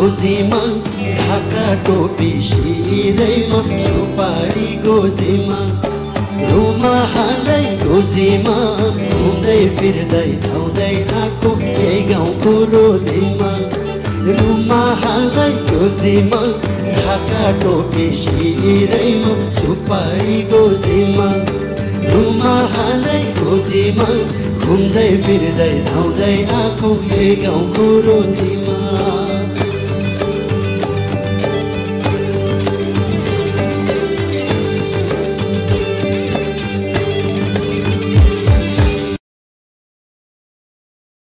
गोजीमा ढाका टोपी सिरैमा सुपारी गोजीमा रुमा हालै गोजीमा घुम्दै फिर्दै धाउँदै आएको यही गाउँको रोलीमा रुमा हालै गोजीमा ढाका टोपी सिरैमा सुपारी गोजीमा रुमा हालै गोजीमा घुम्दै फिर्दै धाउँदै आएको यही गाउँको रोलीमा